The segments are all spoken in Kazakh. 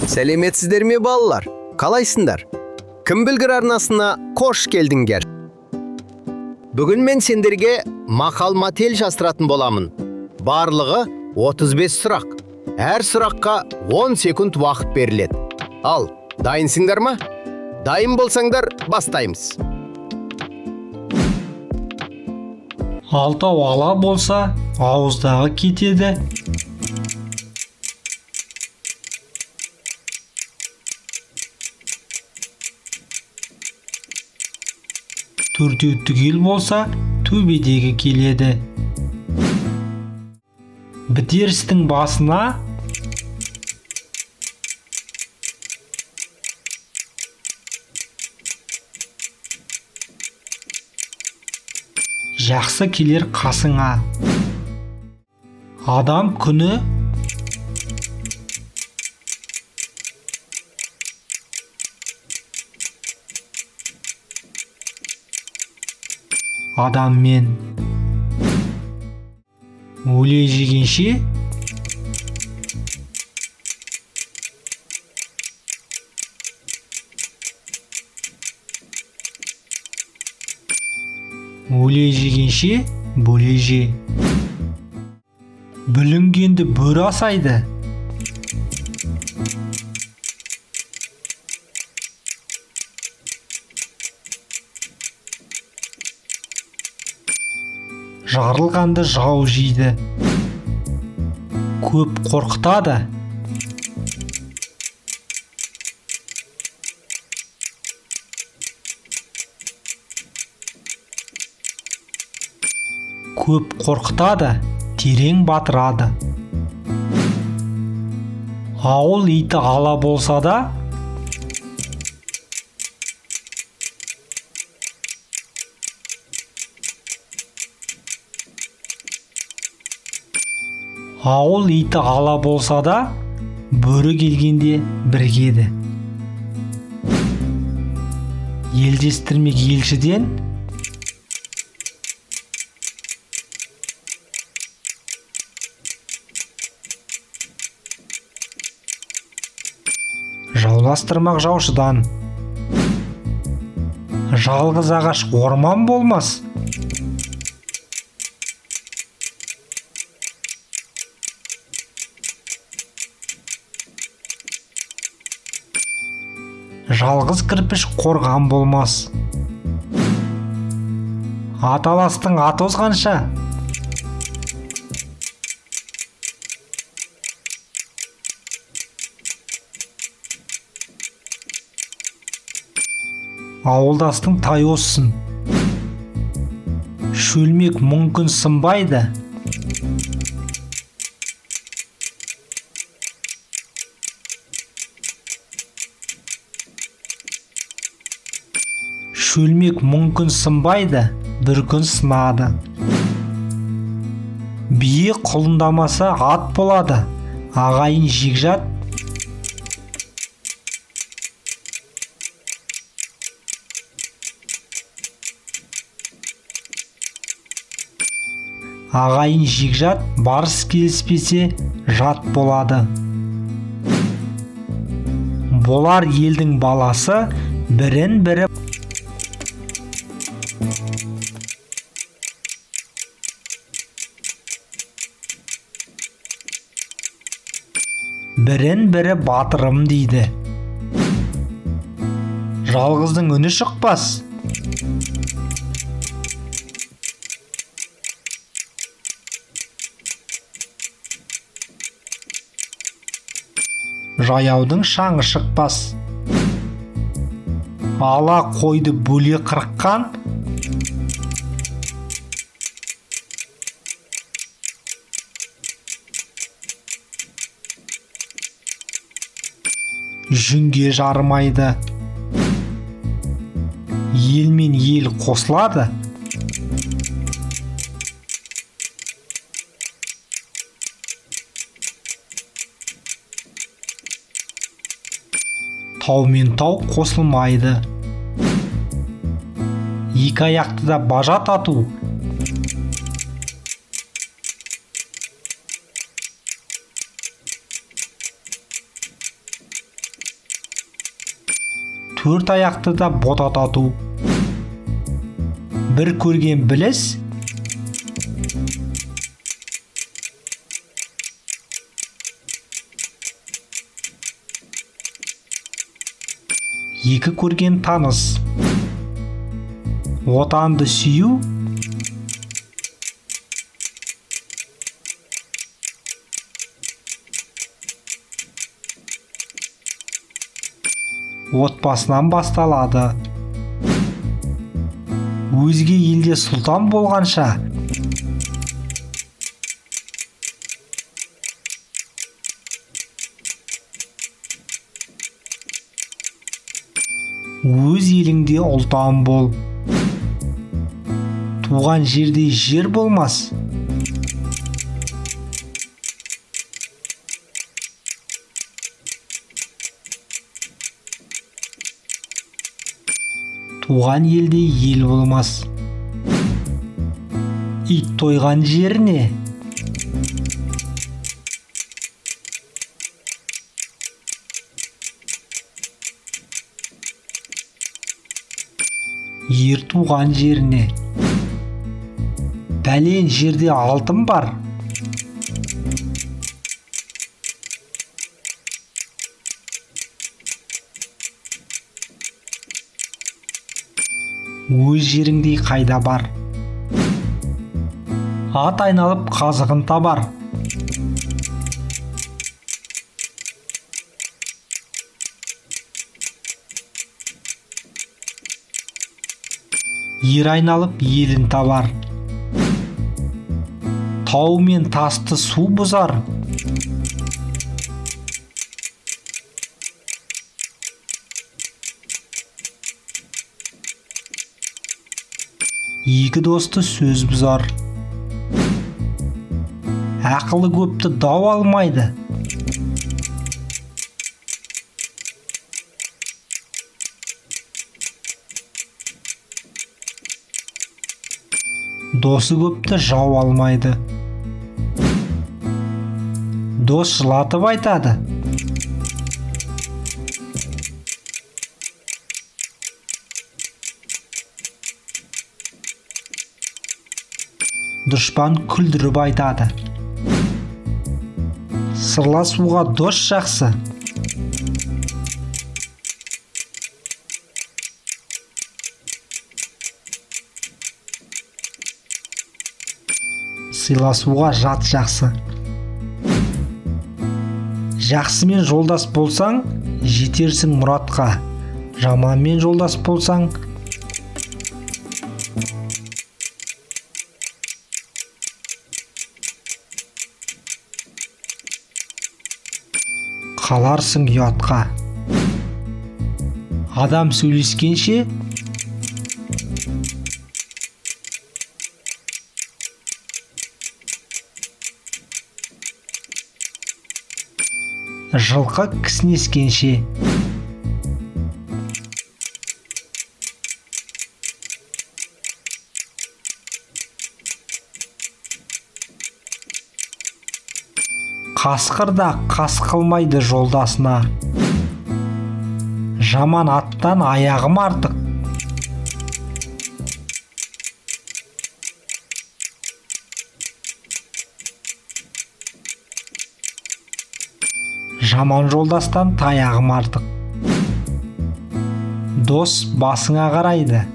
Сәлеметсіздер ме, балалар? Қалайсыңдар? Кім білгір арнасына қош келдіңдер. Бүгін мен сендерге мақал-мәтел жаздыратын боламын. Барлығы 35 сұрақ. Әр сұраққа 10 секунд уақыт беріледі. Ал, дайынсыңдар ма? Дайын болсаңдар, бастаймыз. Алтау ала болса, ауыздағы кетеді. Төртеу түгел болса, төбедегі келеді. Бітер істің басына жақсы келер қасыңа. Адам күні адаммен. Өле жегенше өле жегенше бөле же. Бүлінгенді бөрі асайды. Жарылғанды жау жейді. Көп қорқытады. Көп қорқытады, терең батырады. Ауыл иті ала болса да, ауыл иті ала болса да, бөрі келгенде бірігеді. Елдестірмек елшіден, жауластырмақ жаушыдан. Жалғыз ағаш орман болмас. Жалғыз кірпіш қорған болмас. Аталастың аты озғанша, ауылдастың тай озсын. Шөлмек мың күн сынбайды. Шөлмек мың күн сынбайды, бір күн сынады. Бие құлындамаса ат болады. Ағайын жекжат ағайын жекжат барыс келіспесе жат болады. Болар елдің баласы бірін бірі бірін бірі батырым дейді. Жалғыздың үні шықпас. Жаяудың шаңы шықпас. Ала қойды бөле қырыққан, жүнге жарымайды. Ел мен ел қосылады. Тау мен тау қосылмайды. Екі аяқты да бажа тату. Төрт аяқты да ботатату. Бір көрген біліс, екі көрген таныс. Отанды сүю, отбасынан басталады. Өзге елде сұлтан болғанша, өз еліңде ұлтан бол. Туған жерде жер болмас, туған елде ел болмас. Ит тойған жеріне, ер туған жеріне. Бәлен жерде алтын бар, өз жеріңдей қайда бар. Ат айналып қазығын табар. Ер айналып елін табар. Тау мен тасты су бұзар, екі досты сөз бұзар. Ақылы көпті дау алмайды, досы көпті жау алмайды. Дос жылатып айтады, дұшпан күлдіріп айтады. Сырласуға дос жақсы, сыйласуға жат жақсы. Жақсымен жолдас болсаң, жетерсің мұратқа. Жаманмен жолдас болсаң, қаларсың ұятқа. Адам сөйлескенше, жылқы кісінескенше. Қасқыр да қас қылмайды жолдасына. Жаман аттан аяғым артық. Жаман жолдастан таяғым артық. Дос басыңа қарайды.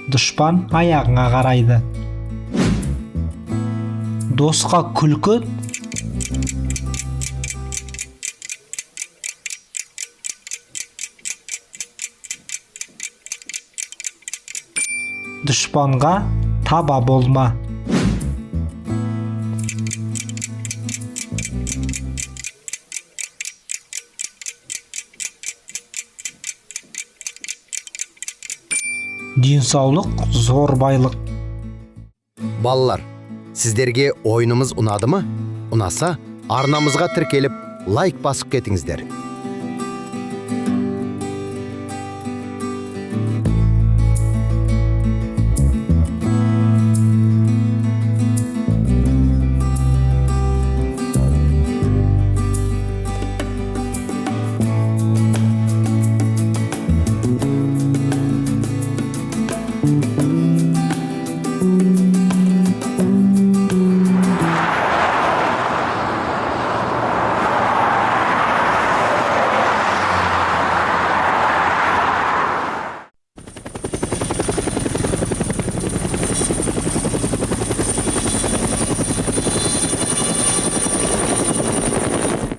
Дұшпан аяғыңа қарайды. Досқа күлкі, дұшпанға таба болма. Денсаулық зор байлық. Балалар, сіздерге ойынымыз ұнады ма? Ұнаса, арнамызға тіркеліп, лайк басып кетіңіздер.